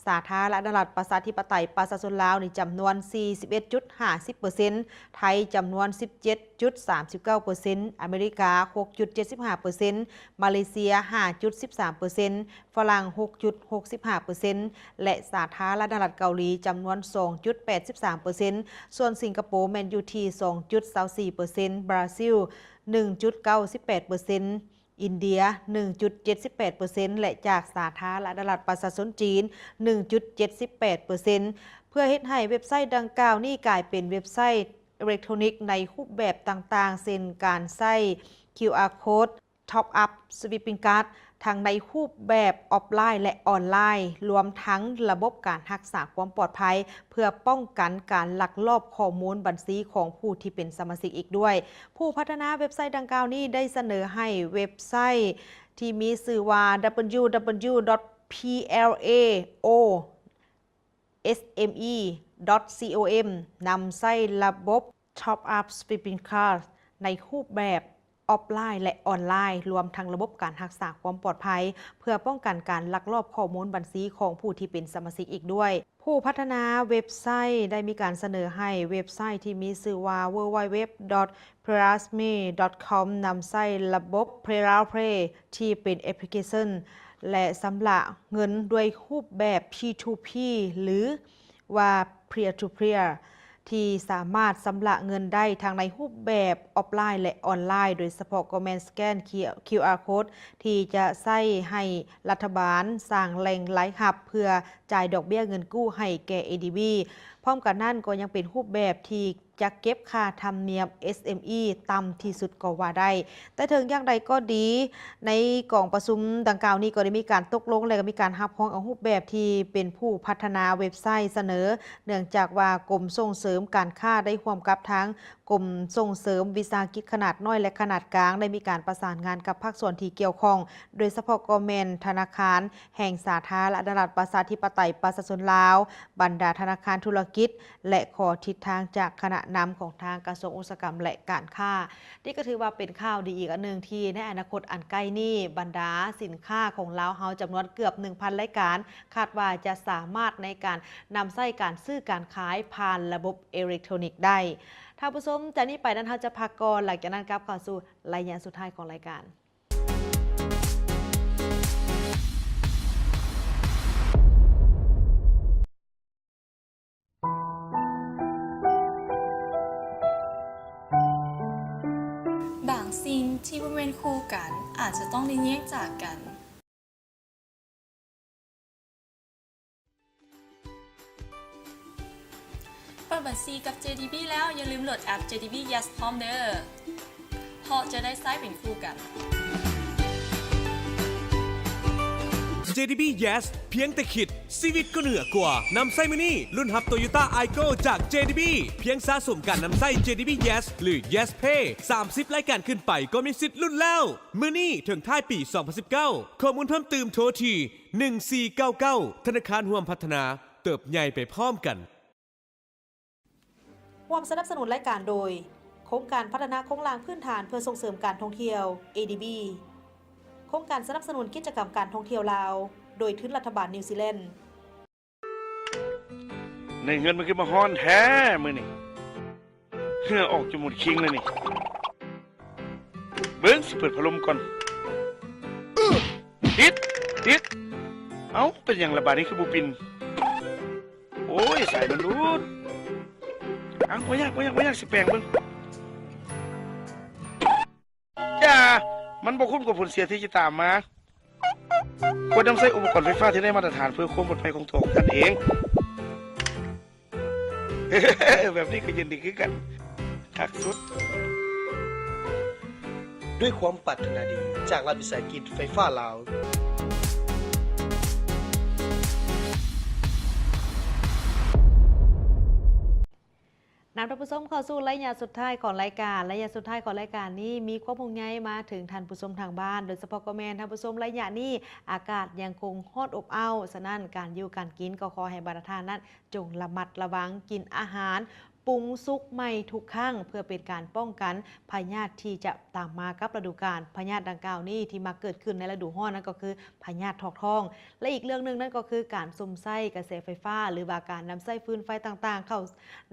ສາທາລະນະລັດປະຊາທິປະໄຕປະຊາຊົນລາວນີ້ຈຳນວນສີ່ສິບເອັດຈຸດຫ້າສິບເປີເຊັນ, ໄທຈຳນວນສິບເຈັດຈຸດສາມສິບເກົ້າເປີເຊັນ, ອາເມລິກາຫົກຈຸດເຈັດສິບຫ້າເປີເຊັນ, ມາເລເຊຍຫ້າຈຸດສິບສາມເປີເຊັນ, ຝຣັ່ງຫົກຈຸດຫົກສິບຫ້າເປີເຊັນ ແລະ ສາທາລະນະລັດເກົາຫຼີຈຳນວນສອງຈຸດແປດສິບສາມເປີເຊັນ, ສ່ວນສິງກະໂປແມ່ນຢູ່ທີ່ສອງຈຸດຊາວສີ່ເປີເຊັນ, ບຣາຊິລໜຶ່ງຈຸດເກົ້າສິບແປດເປີເຊັນ, ອິນເດຍໜຶ່ງຈຸດເຈັດສິບແປດເປີເຊັນ ແລະ ຈາກສາທາລະນະລັດປະຊາຊົນຈີນໜຶ່ງຈຸດເຈັດສິບແປດເປີເຊັນ. ເພື່ອເຮັດໃຫ້ເວັບໄຊດັ່ງກ່າວນີ້ກາຍເປັນເວັບໄຊເອເລັກໂທຣນິກໃນຮູບແບບຕ່າງໆ ເຊັ່ນ ການໃຊ້ຄິວອາໂຄດ Top Up Sweeping Card ທັງໃນຮູບແບບອອຟລາຍ ແລະ ອອນລາຍ, ລວມທັງລະບົບການຮັກສາຄວາມປອດໄພ ເພື່ອປ້ອງກັນການລັກລອບຂໍ້ມູນບັນຊີຂອງຜູ້ທີ່ເປັນສະມາຊິກອີກດ້ວຍ. ຜູ້ພັດທະນາເວັບໄຊດັ່ງກ່າວນີ້ໄດ້ສະເໜີໃຫ້ເວັບໄຊທີ່ມີຊື່ວ່າ www.plaosmecom ນຳໃຊ້ລະບົບ Top Up Sweeping Card ໃນຮູບແບບອອຟລາຍ ແລະ ອອນລາຍ, ລວມທັງລະບົບການຮັກສາຄວາມປອດໄພ ເພື່ອປ້ອງກັນການລັກລອບຂໍ້ມູນບັນຊີຂອງຜູ້ທີ່ເປັນສະມາຊິກອີກດ້ວຍ. ຜູ້ພັດທະນາເວັບໄຊໄດ້ມີການສະເໜີໃຫ້ເວັບໄຊທີ່ມີຊື່ວ່າ www.plaosme.com ນຳໃຊ້ລະບົບ PayPal Pay ທີ່ເປັນແອັບພລິເຄຊັນ ແລະ ຊຳລະເງິນດ້ວຍຮູບແບບ P to P ຫຼື ວ່າ Peer to Peer ທີ່ສາມາດຊຳລະເງິນໄດ້ທັງໃນຮູບແບບອອຟລາຍ ແລະ ອອນລາຍ, ໂດຍສະເພາະກໍແມ່ນສະແກນ QR Code ທີ່ຈະໃຊ້ໃຫ້ລັດຖະບານສ້າງແຫຼ່ງລາຍຮັບເພື່ອຈ່າຍດອກເບ້ຍເງິນກູ້ໃຫ້ແກ່ ADB. ພ້ອມກັນນັ້ນກໍຍັງເປັນຮູບແບບທີ່ ຈະເກັບຄ່າທຳນຽມ SME ຕ່ຳທີ່ສຸດກໍວ່າໄດ້. ແຕ່ເຖິງຢ່າງໃດກໍດີ, ໃນກອງປະຊຸມດັ່ງກ່າວນີ້ກໍໄດ້ມີການຕົກລົງ ແລະ ກໍມີການຮັບຮອງເອົາຮູບແບບທີ່ເປັນຜູ້ພັດທະນາເວັບໄຊສະເໜີ, ເນື່ອງຈາກວ່າກົມສົ່ງເສີມການຄ້າໄດ້ຮ່ວມກັບທາງ ກົມສົ່ງເສີມວິສາຫະກິດຂະໜາດນ້ອຍ ແລະ ຂະໜາດກາງ ໄດ້ມີການປະສານງານກັບພາກສ່ວນທີ່ກ່ຽວຂ້ອງ, ໂດຍສະເພາະກໍແມ່ນທະນາຄານແຫ່ງສາທາລະນະລັດປະຊາທິປະໄຕປະຊາຊົນລາວ, ບັນດາທະນາຄານທຸລະກິດ ແລະ ຂໍທິດທາງຈາກຄະນະນຳຂອງທາງກະຊວງອຸດສາຫະກຳ ແລະ ການຄ້າ. ນີ້ກໍຖືວ່າເປັນຂ່າວດີອີກອັນໜຶ່ງ ທີ່ໃນອະນາຄົດອັນໃກ້ນີ້ ບັນດາສິນຄ້າຂອງລາວເຮົາຈຳນວນເກືອບໜຶ່ງພັນລາຍການ ຄາດວ່າຈະສາມາດໃນການນຳໃຊ້ການຊື້ການຂາຍຜ່ານລະບົບເອເລັກໂທຣນິກໄດ້. ທ່ານຜູ້ຊົມ, ຈາກນີ້ໄປນັ້ນເຮົາຈະພັກກ່ອນ, ຫຼັງຈາກນັ້ນກັບເຂົ້າສູ່ໄລຍະສຸດທ້າຍຂອງລາຍການ. ບາງສິ່ງທີ່ບໍ່ແມ່ນຄູ່ກັນ ອາດຈະຕ້ອງໄດ້ແຍກຈາກກັນ. ເປີດບັນຊີກັບ ເຈ ດີ ບີ ແລ້ວ ຢ່າລືມໂຫຼດແອັບ ເຈ ດີ ບີ Yes ພ້ອມເດີ້ ເພາະຈະໄດ້ໃຊ້ເປັນຄູ່ກັນ. ເຈ ດີ ບີ Yes ພຽງແຕ່ຄິດ ຊີວິດກໍເໜືອກວ່າ. ນຳໃຊ້ມື້ນີ້ ລຸ້ນຮັບ Toyota Aygo ຈາກ ເຈ ດີ ບີ ພຽງສະສົມການນຳໃຊ້ ເຈ ດີ ບີ Yes ຫຼື Yes Pay ສາມສິບລາຍການຂຶ້ນໄປ ກໍມີສິດລຸ້ນແລ້ວ. ມື້ນີ້ເຖິງທ້າຍປີສອງພັນສິບເກົ້າ. ຂໍ້ມູນເພີ່ມຕື່ມໂທທີ່ ໜຶ່ງສີ່ເກົ້າເກົ້າ. ທະນາຄານຮ່ວມພັດທະນາ, ເຕີບໃຫຍ່ໄປພ້ອມກັນ. ຮ່ວມສະໜັບສະໜູນລາຍການໂດຍ ໂຄງການພັດທະນາໂຄງລ່າງພື້ນຖານເພື່ອສົ່ງເສີມການທ່ອງທ່ຽວ ເອ ດີ ບີ, ໂຄງການສະໜັບສະໜູນກິດຈະກຳການທ່ອງທ່ຽວລາວ ໂດຍທຶນລັດຖະບານນິວຊີແລນ. ໃນເຮືອນມັນຄືມາຮ້ອນແທ້ມື້ນີ້ ເຫື່ອອອກຈົນໝົດຄີງເລີຍນີ້. ເບິ່ງ ຊິເປີດພັດລົມກ່ອນ. ຕິດ ຕິດ. ເອົ້າ ເປັນຫຍັງລະບາດນີ້ຄືບໍ່ປິ່ນ? ໂອ້ຍ ສາຍມັນຫຼຸດ. ເອົ້າ ບໍ່ຍາກ ບໍ່ຍາກ ບໍ່ຍາກ ຊິແປງເບິ່ງ. ຢ່າ ມັນບໍ່ຄຸ້ມກັບຜົນເສຍທີ່ຈະຕາມມາ. ຄວນນຳໃຊ້ອຸປະກອນໄຟຟ້າທີ່ໄດ້ມາດຕະຖານເພື່ອຄວາມປອດໄພຂອງຕົວຂອງທ່ານເອງ. ແບບນີ້ກໍເຢັນດີຄືກັນ. ຄັກສຸດ. ດ້ວຍຄວາມປາດຖະໜາດີຈາກລັດວິສາຫະກິດໄຟຟ້າລາວ. ນຳທ່ານຜູ້ຊົມເຂົ້າສູ່ໄລຍະສຸດທ້າຍຂອງລາຍການ. ໄລຍະສຸດທ້າຍຂອງລາຍການນີ້ ມີຄວາມຫ່ວງໃຍມາເຖິງທ່ານຜູ້ຊົມທາງບ້ານ, ໂດຍສະເພາະກໍແມ່ນທ່ານຜູ້ຊົມໄລຍະນີ້ອາກາດຍັງຄົງຮ້ອນອົບອ້າວ, ສະນັ້ນການຢູ່ການກິນກໍຂໍໃຫ້ບັນດາທ່ານນັ້ນ ຈົ່ງລະມັດລະວັງກິນອາຫານປຸງສຸກໃໝ່ທຸກຄັ້ງ ເພື່ອເປັນການປ້ອງກັນພະຍາດທີ່ຈະຕາມມາກັບລະດູການ. ພະຍາດດັ່ງກ່າວນີ້ທີ່ມັກເກີດຂຶ້ນໃນລະດູຮ້ອນນັ້ນກໍຄືພະຍາດຖອກທ້ອງ ແລະ ອີກເລື່ອງໜຶ່ງນັ້ນກໍຄືການສຸມໃຊ້ກະແສໄຟຟ້າ ຫຼືວ່າການນຳໃຊ້ຟືນໄຟຕ່າງໆເຂົ້າ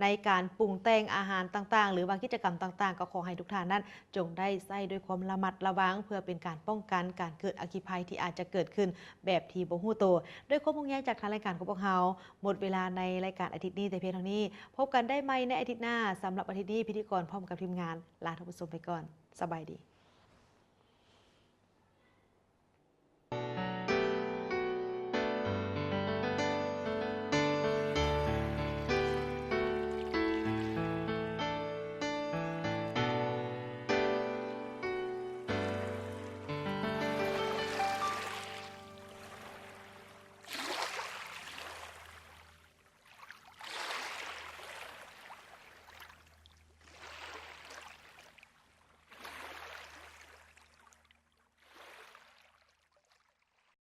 ໃນການປຸງແຕ່ງອາຫານຕ່າງໆ ຫຼືວ່າກິດຈະກຳຕ່າງໆ ກໍຂໍໃຫ້ທຸກທ່ານນັ້ນ ຈົ່ງໄດ້ໃຊ້ດ້ວຍຄວາມລະມັດລະວັງ ເພື່ອເປັນການປ້ອງກັນການເກີດອັກຄີໄພທີ່ອາດຈະເກີດຂຶ້ນແບບທີ່ບໍ່ຮູ້ໂຕ. ດ້ວຍຄວາມຫ່ວງໃຍຈາກທາງລາຍການຂອງພວກເຮົາ, ໝົດເວລາໃນລາຍການອາທິດນີ້ແຕ່ພຽງເທົ່ານີ້. ພົບກັນໄດ້ໃໝ່ໃນອາທິດໜ້າ. ສຳລັບອາທິດນີ້, ພິທີກອນພ້ອມກັບທີມງານລາທ່ານຜູ້ຊົມໄປກ່ອນ. ສະບາຍດີ.